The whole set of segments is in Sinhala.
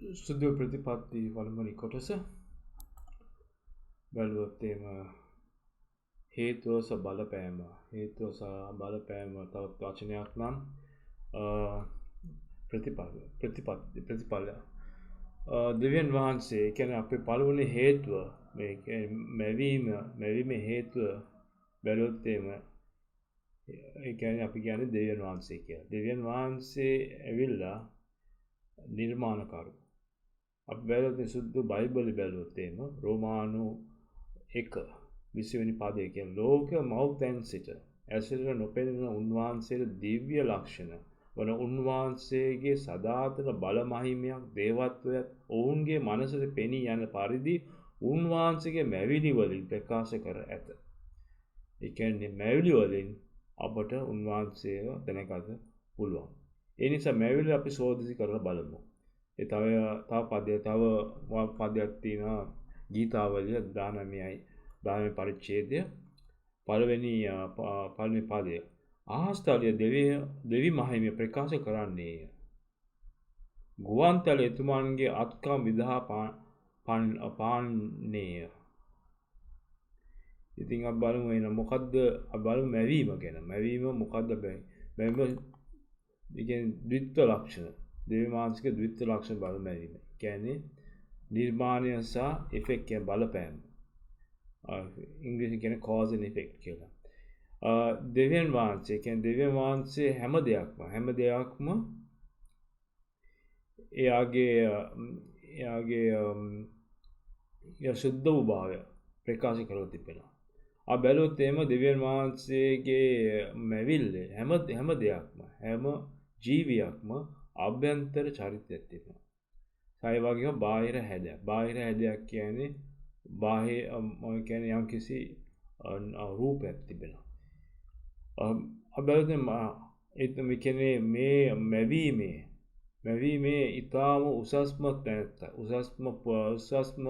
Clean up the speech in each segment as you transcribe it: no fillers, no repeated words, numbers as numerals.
සුදු ප්‍රතිපත්ති පළමුවෙනි කොටස බැලුවොත් එහෙම හේතුව සහ බලපෑම, හේතුව සහ බලපෑම තවත් වචනයක් නම් ප්‍රතිඵල, ප්‍රතිපත්ති, ප්‍රතිඵල. දෙවියන් වහන්සේ කියන්නේ අපේ පළමුවෙනි හේතුව මේ මැවීම, මැවීමේ හේතුව බැලුවොත් එහෙම ඒ කියන්නේ අපි කියන්නේ දෙවියන් වහන්සේ කියලා. දෙවියන් වහන්සේ ඇවිල්ලා නිර්මාණකරු. අපි බැලුවොත් සුද්ධ බයිබලෙ බැලුවොත් එහෙම රෝමානු 1:20 වෙනි පදය කියන්නේ ලෝක මව්තැන් සිට ඇසට නොපෙනෙන උන්වහන්සේට දිව්‍ය ලක්ෂණ වන උන්වහන්සේගේ සදාතන බල මහිමයක් දේවත්වයත් ඔවුන්ගේ මනසට පෙනී යන පරිදි උන්වහන්සේගේ මැවිලි වලින් ප්‍රකාශ කර ඇත. ඒ කියන්නේ මැවිලි වලින් අපට උන්වහන්සේව දැනගන්න පුළුවන්. ඒ නිසා මැවිලි අපි සෝදිසි කරලා බලමු. ඒ තව තව පදය තව පදයක් තියෙනවා ගීතාවලිය 19 පරිච්ඡේදය පළවෙනි පදය. ආහස්තලය දෙවි මහිමය ප්‍රකාශ කරන්නේය. ගුවන්තල එතුමන්ගේ අත්කම් විදහා පාන්නේය. ඉතින් අපි බලමු එහෙනම් මොකද්ද, අපි බලමු මැවීම ගැන. මැවීම මොකද්ද? මැවීම ඒ කියන්නේ ද්විත්ව ලක්ෂණ. දෙවි මානසික ද්විත්ව ලක්ෂණ බලමු මැවීම. ඒ කියන්නේ නිර්මාණය සහ ඉෆෙක්ට් කියන බලපෑම. ඉංග්‍රීසියෙන් කියන්නේ cause and effect කියලා. දෙවියන් වහන්සේ කියන්නේ දෙවියන් වහන්සේ හැම දෙයක්ම එයාගේ සුද්ධ වූ භාවය ප්‍රකාශ කරලා තිබෙනවා. ආ බැලුවොත් එහෙම දෙවියන් වහන්සේගේ මැවිල්ල හැම දෙයක්ම හැම ජීවියක්ම අභ්‍යන්තර චරිතයක් තිබෙනවා. ඒ වගේම බාහිර හැඩයක්. බාහිර හැඩයක් කියන්නේ බාහිර කියන්නේ යම්කිසි රූපයක් තිබෙනවා. අපි බැලුවොත් ඒ කියන්නේ මේ මැවීමේ ඊටාම උසස්ම තැනැත්ත, උසස්ම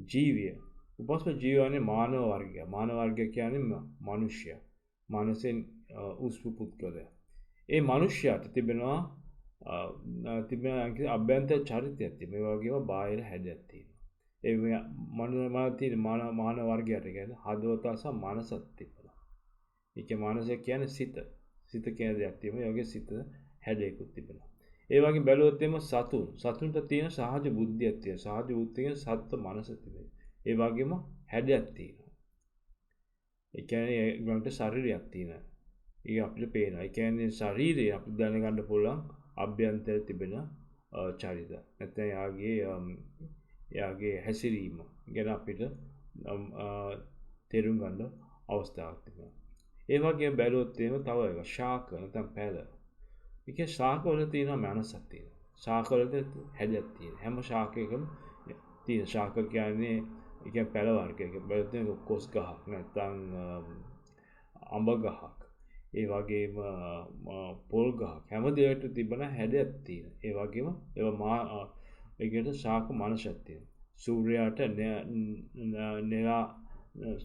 ජීවිය. උපස්ම ජීවන්නේ මානව වර්ගය. මානව වර්ගය කියන්නේ මනුෂ්‍යයා. මනසෙන් උස්පු පුද්ගලයා. ඒ මනුෂ්‍යයාට තිබෙනවා තිබෙන අභ්‍යන්තර චරිතයක් තියෙනවා. ඒ වගේම බාහිර හැඩයක් තියෙනවා. ඒ මන තියෙන මානව වර්ගයට කියන්නේ හදවත සහ මනසක් තිබෙනවා. ඒ කියන්නේ මනස කියන්නේ සිත. සිත කියන දෙයක් තියෙනවා. ඒ වගේ සිත හැඩයකුත් තිබෙනවා. ඒ වගේ බැලුවොත් එimhe සතුන්. සතුන්ට තියෙන සහජ බුද්ධියක් තියෙනවා. සහජ බුද්ධිය කියන්නේ සත්ව මනස තිබෙනවා. ඒ වගේම හැඩයක් තියෙනවා. ඒ කියන්නේ ඒගොල්ලන්ට ශරීරයක් තියෙනවා. ඒක අපිට පේනවා. ඒ කියන්නේ ශරීරය අපිට දැනගන්න පුළුවන් අභ්‍යන්තර තිබෙන චරිත. නැත්නම් එයාගේ හැසිරීම ගැන අපිට තේරුම් ගන්න අවස්ථාවක් තිබෙනවා. ඒ වගේම බැලුවොත් එහෙම තව එක ශාක නැත්නම් පැල. ඒ කියන්නේ ශාක වල තියෙන මනසක් තියෙනවා. ශාක වල හැඩයක් තියෙනවා. හැම ශාකයකම තියෙන ශාක කියන්නේ ඒ කියන්නේ පැල වර්ගයක. බැලුවොත් එහෙම කොස් ගහක් නැත්නම් අඹ ගහක්. ඒ වගේම පොල් ගහක්. හැම දෙයකට තිබෙන හැඩයක් තියෙනවා. ඒ වගේම ඒවා ඒකට ශාක මනසක් තියෙනවා. සූර්යාට නෙලා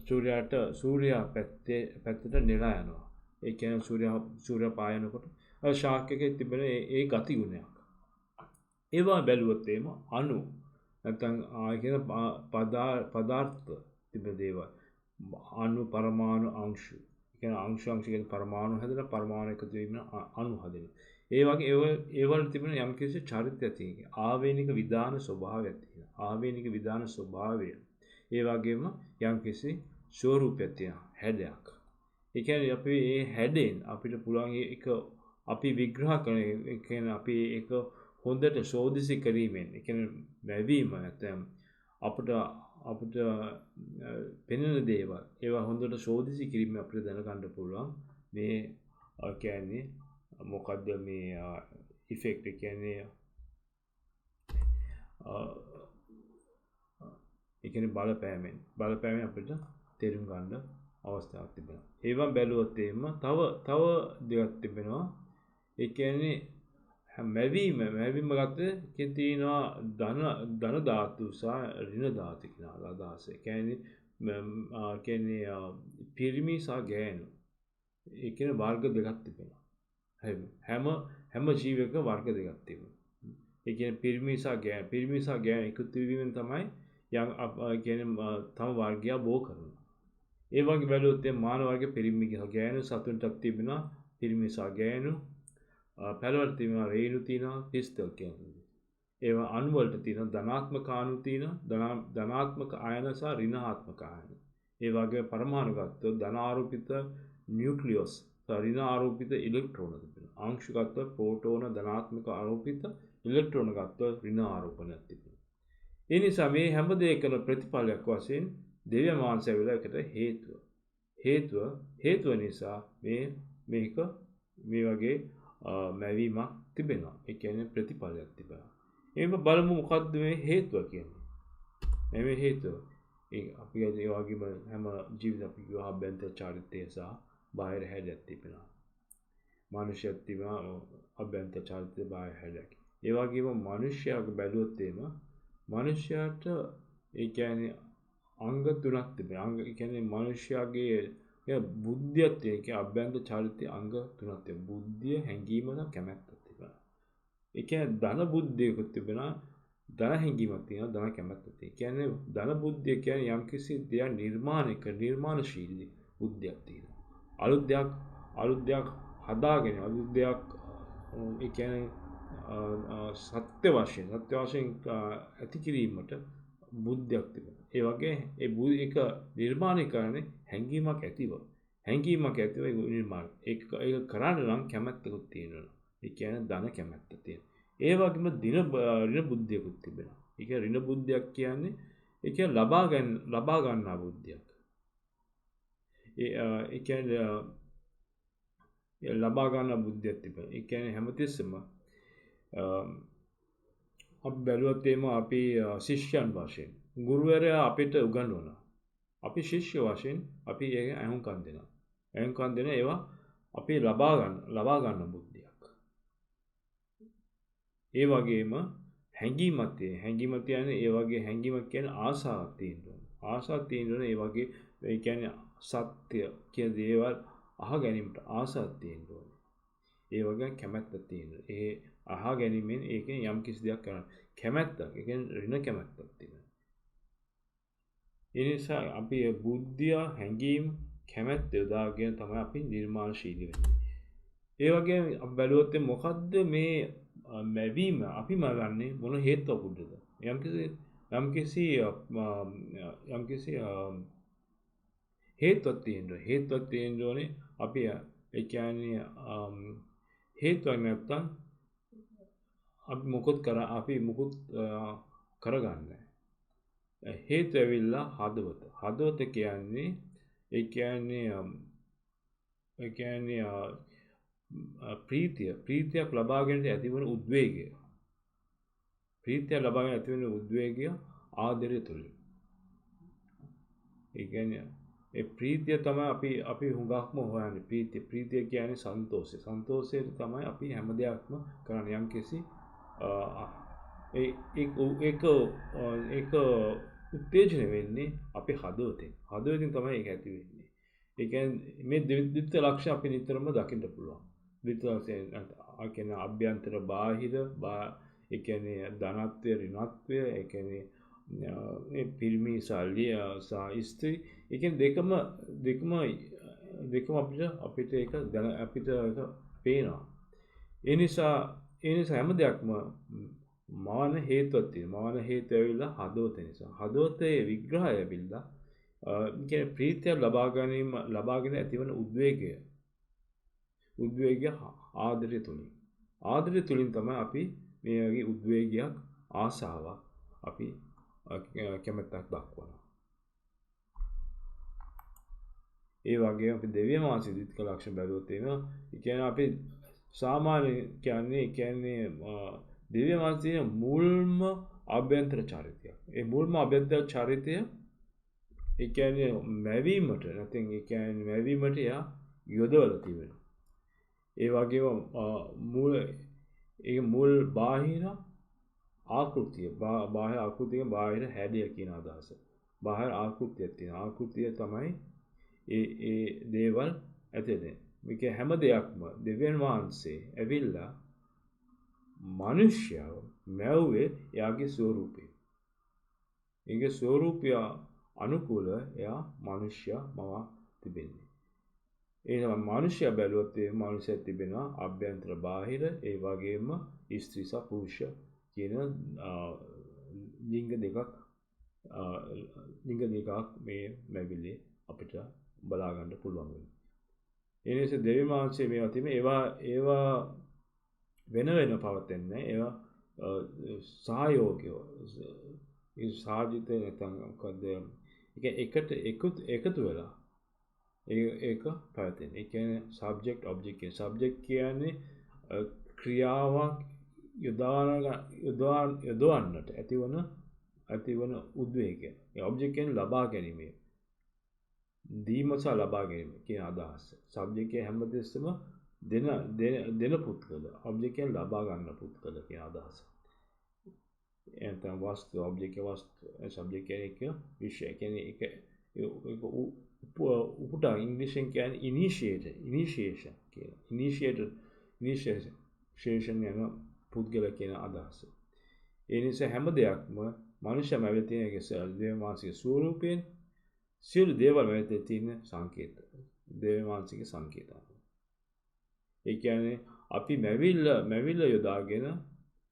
සූර්යාට සූර්යා පැත්තට නෙලා යනවා. ඒ කියන්නේ සූර්යා පායනකොට අර ශාකයකේ තිබෙන ඒ ගති ගුණයක්. ඒවා බැලුවොත් එහෙම අණු නැත්නම් ආ කියන පදාර්ථ තිබෙන දේවල්. අණු පරමාණු අංශු. ඒ කියන්නේ අංශු අංශු කියන්නේ පරමාණු හැදෙන, පරමාණු එකතු වීම අණු හැදෙන. ඒ වගේ ඒවල තිබෙන යම්කිසි චරිතයක් තියෙනවා. ආවේනික විධාන ස්වභාවයක් තියෙනවා. ආවේනික විධාන ස්වභාවය. ඒ වගේම යම්කිසි ස්වරූපයක් තියෙනවා, හැඩයක්. ඒ කියන්නේ අපි මේ හැඩෙන් අපිට පුළුවන් ඒක අපි විග්‍රහ කරන, ඒ කියන්නේ අපි ඒක හොඳට සෝදිසි කිරීමෙන්, ඒ කියන්නේ මැවීම නැත්නම් අපිට පෙනෙන දේවල් ඒවා හොඳට සෝදිසි කිරීමෙන් අපිට දැනගන්න පුළුවන් මේ කියන්නේ මොකද්ද මේ ඉෆෙක්ට් එක කියන්නේ, ඒ කියන්නේ බලපෑමෙන් අපිට තේරුම් ගන්න අවස්ථාවක් තිබෙනවා. ඒවා බැලුවොත් එහෙම තව දෙයක් තිබෙනවා. ඒ කියන්නේ මැවීම ගත්තොත් ඒකේ තියෙනවා ධන ධාතු සහ ඍණ ධාතු කියන අදහස. ඒ කියන්නේ පිරිමි සහ ගෑනු. ඒ කියන්නේ වර්ග දෙකක් තිබෙනවා. හැම ජීවයකම වර්ග දෙකක් තිබෙනවා. ඒ කියන්නේ පිරිමි සහ ගෑනු, පිරිමි සහ ගෑනු එකතු වීමෙන් තමයි යම් කියන්නේ තම වර්ගය බෝ කරනවා. ඒ වගේ බැලුවොත් මේ මානව වර්ගයේ පිරිමි සහ ගෑනු සතුන්ටත් තිබෙනවා පිරිමි සහ ගෑනු. පැලවලට තිබෙනවා රේණු තියෙනවා, පිස්තල් කියන්නේ. ඒවා අණු වලට තියෙනවා ධනාත්මක අණු තියෙනවා, ධනාත්මක අයන සහ ඍණාත්මක අයන. ඒ වගේ පරමාණු ගත්තොත් ධන ආරෝපිත නියුක්ලියස් සහ ඍණ ආරෝපිත ඉලෙක්ට්‍රෝන තිබෙනවා. අංශු ගත්තොත් ප්‍රෝටෝන ධනාත්මක ආරෝපිත, ඉලෙක්ට්‍රෝන ගත්තොත් ඍණ ආරෝපණයක් තිබෙනවා. ඒ නිසා මේ හැම දෙයකම ප්‍රතිඵලයක් වශයෙන් දෙවියන් වහන්සේ ඇවිල්ලා ඒකට හේතුව නිසා මේක මේ වගේ මැවීමක් තිබෙනවා. ඒ කියන්නේ ප්‍රතිඵලයක් තිබෙනවා. එහෙනම් බලමු මොකද්ද මේ හේතුව කියන්නේ. මේ හේතුව ඒ අපි ඒ වගේම හැම ජීවිත අපි කිව්වා අභ්‍යන්තර චාරිත්‍රය සහ බාහිර හැඩයක් තිබෙනවා. මනුෂ්‍යයෙක් තිබෙනවා අභ්‍යන්තර චාරිත්‍රය බාහිර හැඩයක්. ඒ වගේම මනුෂ්‍යයාගේ බැලුවොත් එහෙම මනුෂ්‍යයාට ඒ කියන්නේ අංග තුනක් තිබෙනවා. අංග ඒ කියන්නේ මනුෂ්‍යයාගේ බුද්ධියත් තියෙන, ඒ කියන්නේ අභ්‍යන්තර චාරිත්‍රයේ අංග තුනක් තියෙනවා. බුද්ධිය, හැඟීම සහ කැමැත්තක් තිබෙනවා. ඒ කියන්නේ ධන බුද්ධියකුත් තිබෙනවා, ධන හැඟීමක් තියෙනවා, ධන කැමැත්තක් තියෙනවා. ඒ කියන්නේ ධන බුද්ධිය කියන්නේ යම්කිසි දෙයක් නිර්මාණය කර නිර්මාණශීලී බුද්ධියක් තියෙනවා. අලුත් දෙයක් හදාගෙන, අලුත් දෙයක් ඒ කියන්නේ සත්‍ය වශයෙන් ඇති කිරීමට බුද්ධියක් තිබෙනවා. ඒ වගේ ඒක නිර්මාණය කරන්නේ හැඟීමක් ඇතිව. හැඟීමක් ඇතිව ඒක නිර්මාණය. ඒක කරන්න නම් කැමැත්තකුත් තියෙනවා. ඒ කියන්නේ ධන කැමැත්ත තියෙනවා. ඒ වගේම ඍණ බුද්ධියකුත් තිබෙනවා. ඒ කියන්නේ ඍණ බුද්ධියක් කියන්නේ ඒ කියන්නේ ලබා ගන්නා බුද්ධියක්. ඒ කියන්නේ ලබා ගන්නා බුද්ධියක් තිබෙනවා. ඒ කියන්නේ හැමතිස්සෙම අපි බැලුවොත් එහෙම අපි ශිෂ්‍යයන් වශයෙන් ගුරුවරයා අපිට උගන්වනවා. අපි ශිෂ්‍ය වශයෙන් අපි ඒක ඇහුම්කන් දෙනවා. ඇහුම්කන් දෙන ඒවා අපි ලබා ගන්න බුද්ධියක්. ඒ වගේම හැඟීමක් තියෙන. හැඟීම කියන්නේ ඒ වගේ හැඟීමක් කියන්නේ ආසාවක් තියෙන්න ඕන. ආසාවක් තියෙන්න ඕන. ඒ වගේ ඒ කියන්නේ සත්‍ය කියන දේවල් අහ ගැනීමට ආසාවක් තියෙන්න ඕන. ඒ වගේ කැමැත්තක් තියෙන්න ඕන. ඒ අහ ගැනීමෙන් ඒකෙන් යම් කිසි දෙයක් කරන්න කැමැත්තක්, ඒ කියන්නේ ඍණ කැමැත්තක් තියෙනවා. ඒ නිසා අපි බුද්ධිය, හැඟීම්, කැමැත්ත යොදාගෙන තමයි අපි නිර්මාණශීලී වෙන්නේ. ඒ වගේම අපි බැලුවොත් මොකද්ද මේ මැවීම අපි මවන්නේ මොන හේතුවක් උඩද? යම්කිසි හේතුවක් තියෙන්න ඕනේ. හේතුවක් තියෙන්න ඕනේ. අපි ඒ කියන්නේ හේතුවක් නැත්තම් අපි මොකුත් කරගන්නේ නැහැ. හේතුව ඇවිල්ලා හදවත. හදවත කියන්නේ ඒ කියන්නේ ප්‍රීතියක් ලබාගෙන ඇතිවන උද්වේගය. ප්‍රීතිය ලබාගෙන ඇතිවන උද්වේගය ආදරය තුළින්. ඒ කියන්නේ ඒ ප්‍රීතිය තමයි අපි හුඟක්ම හොයන්නේ. ප්‍රීතිය කියන්නේ සන්තෝෂය. සන්තෝෂයට තමයි අපි හැම දෙයක්ම කරන්නේ. යම්කිසි ඒක උත්තේජනය වෙන්නේ අපේ හදවතෙන්. හදවතින් තමයි ඒක ඇති වෙන්නේ. ඒ කියන්නේ මේ ද්විත්ව ලක්ෂ්‍ය අපි නිතරම දකින්න පුළුවන්. ද්විත්ව ලක්ෂ්‍ය කියන්නේ අභ්‍යන්තර බාහිර, ඒ කියන්නේ ධනත්වය ඍණත්වය, ඒ කියන්නේ මේ පිරිමි සහ ස්ත්‍රී, ඒ කියන්නේ දෙකම අපිට ඒක දැන අපිට ඒක පේනවා. ඒ නිසා හැම දෙයක්ම මවන හේතුවක් තියෙනවා. මවන හේතුව ඇවිල්ලා හදවත නිසා. හදවතේ විග්‍රහය ඇවිල්ලා කියන්නේ ප්‍රීතිය ලබා ගැනීම, ලබාගෙන ඇතිවන උද්වේගය. උද්වේගය ආදරය තුලින්. ආදරය තුලින් තමයි අපි මේ වගේ උද්වේගයක්, ආසාවක් අපි කැමැත්තක් දක්වනවා. ඒ වගේම අපි දෙවියන් වහන්සේ ද්විත්ව ලක්ෂණ බැලුවොත් එහෙම, ඒ කියන්නේ අපි සාමාන්‍ය කියන්නේ ඒ කියන්නේ දෙවියන් වහන්සේ මුල්ම අභ්‍යන්තර චරිතයක්. ඒ මුල්ම අභ්‍යන්තර චරිතය ඒ කියන්නේ මැවීමට, නැත්නම් ඒ කියන්නේ මැවීමට එයා යොදවලා තිබෙනවා. ඒ වගේම මුල් ඒ මුල් බාහිර ආකෘතිය, බාහිර ආකෘතිය, බාහිර හැඩය කියන අදහස. බාහිර ආකෘතියක් තියෙනවා. ආකෘතිය තමයි ඒ ඒ දේවල් ඇති වෙන්නේ. මේක හැම දෙයක්ම දෙවියන් වහන්සේ ඇවිල්ලා මනුෂ්‍යව මැව්වේ එයාගේ ස්වරූපය. ඒගේ ස්වරූපය අනුකූල එයා මනුෂ්‍ය මවා තිබෙන්නේ. ඒ තමයි මනුෂ්‍ය බැලුවොත් ඒ මනුෂ්‍යය තිබෙනවා අභ්‍යන්තර බාහිර, ඒ වගේම ස්ත්‍රී සහ පුරුෂ කියන ලිංග දෙකක්, ලිංග දෙකක් මේ මැවිලි අපිට බලා ගන්න පුළුවන් වෙනවා. ඒ නිසා දෙවියන් වහන්සේ මේවා තිබෙන ඒවා වෙන වෙන පවතින්නේ, ඒවා සහයෝගය, ඒ සාජිත නැත්නම් මොකද්ද, ඒ එකට එකතු වෙලා ඒක පැවතෙන. ඒ කියන්නේ සබ්ජෙක්ට් ඔබ්ජෙක්ට් කියන සබ්ජෙක්ට් කියන්නේ ක්‍රියාවක් යොදවන්නට ඇතිවන උද්වේගය. ඒ ඔබ්ජෙක්ට් කියන්නේ ලබා ගැනීම, දීම සහ ලබා ගැනීම කියන අදහස. සබ්ජෙක්ට් කියන්නේ හැමතිස්සෙම දෙන දෙන පුද්ගල, ඔබ්ජෙක්ට් කියන්නේ ලබා ගන්න පුද්ගල කියන අදහස. එතන වස්තු, ඔබ්ජෙක්ට් වස්තු, සබ්ජෙක්ට් කියන්නේ එක විෂය. කියන්නේ ඒක ඒක උපුටා ඉංග්‍රීසියෙන් කියන්නේ ඉනිෂියේටර්, ඉනිෂියේෂන් කියලා. ඉනිෂියේටර්, ඉනිෂියේෂන් යන පුද්ගල කියන අදහස. ඒ නිසා හැම දෙයක්ම මනුෂ්‍යම ඇවිත් තියෙන එක දෙවියන් වහන්සේගේ ස්වරූපයෙන් සියලු දේවල් ඇවිත් තියෙන සංකේත, දෙවියන් වහන්සේගේ සංකේත. ඒ කියන්නේ අපි මැවිල්ල යොදාගෙන,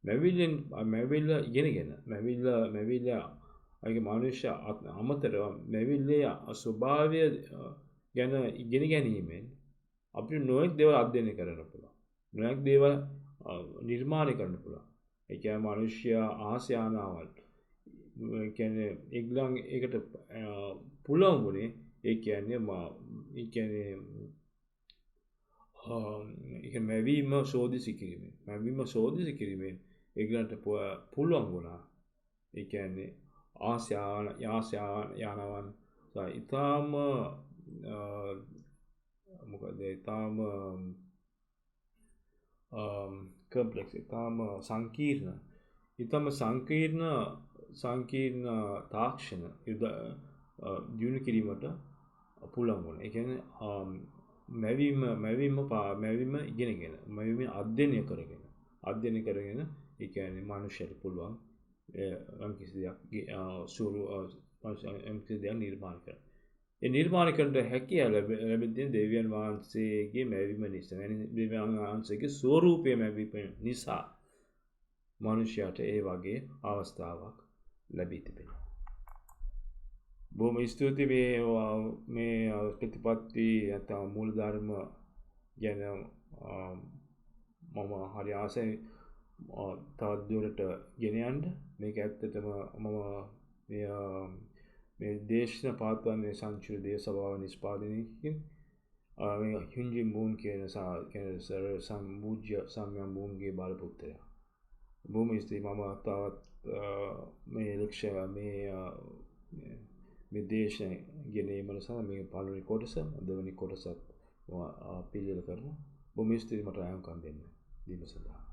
මැවිල්ලෙන් මැවිල්ල ඉගෙනගෙන, මැවිල්ල ඒකේ මනුෂ්‍ය අමතරව මැවිල්ලේ ස්වභාවය ගැන ඉගෙන ගැනීමෙන් අපිට නොයෙක් දේවල් අධ්‍යයනය කරන්න පුළුවන්. නොයෙක් දේවල් නිර්මාණය කරන්න පුළුවන්. ඒ කියන්නේ මනුෂ්‍ය අහස යානාවල්, ඒ කියන්නේ ඒගොල්ලන් ඒකට පුළුවන් වුණේ, ඒ කියන්නේ ඒ කියන්නේ ඒ මැවීම සෝදිසි කිරීමෙන්, මැවීම සෝදිසි කිරීමෙන් ඒගොල්ලන්ට පුළුවන් වුණා. ඒ කියන්නේ අහස යානාවන් සහ ඉතාම මොකද ඉතාම කම්ප්ලෙක්ස්, ඉතාම සංකීර්ණ, ඉතාම සංකීර්ණ තාක්ෂණ දියුණු කිරීමට පුළුවන් වුණා. ඒ කියන්නේ මැවීම ඉගෙනගෙන, මැවීම අධ්‍යයනය කරගෙන ඒ කියන්නේ මනුෂ්‍යයට පුළුවන් යම් කිසි දෙයක් යම් කිසි දෙයක් නිර්මාණය කරන්න. ඒ නිර්මාණය කරන්න හැකියාව ලැබෙන්නේ දෙවියන් වහන්සේගේ මැවීම නිසා. දෙවියන් වහන්සේගේ ස්වරූපය මැවීම නිසා මනුෂ්‍යයාට ඒ වගේ අවස්ථාවක් ලැබී තිබෙනවා. බොහොම ස්තුතියි මේ ප්‍රතිපත්ති නැත්නම් මූලධර්ම ගැන මම හරි ආසයි තවත් දුරට ගෙන යන්න. මේක ඇත්තටම මම මේ දේශන පවත්වන්නේ සංචුර දේව සභාව නිෂ්පාදනයකින් මේ හින්ජින් බූන් කියන සම්පූජ්‍ය සම්යම් බූන්ගේ බලපුත්‍රයා. බොහොම ස්තුතියි. මම තවත් මේ ලක්ෂ්‍ය මේ දේශන ගෙන ඒම සඳහා මේ පළවෙනි කොටස, දෙවෙනි කොටසත් පිළියෙල කරනවා. බොහොම ස්තුතියි මට අයම්කම් දෙන්න දීම සඳහා.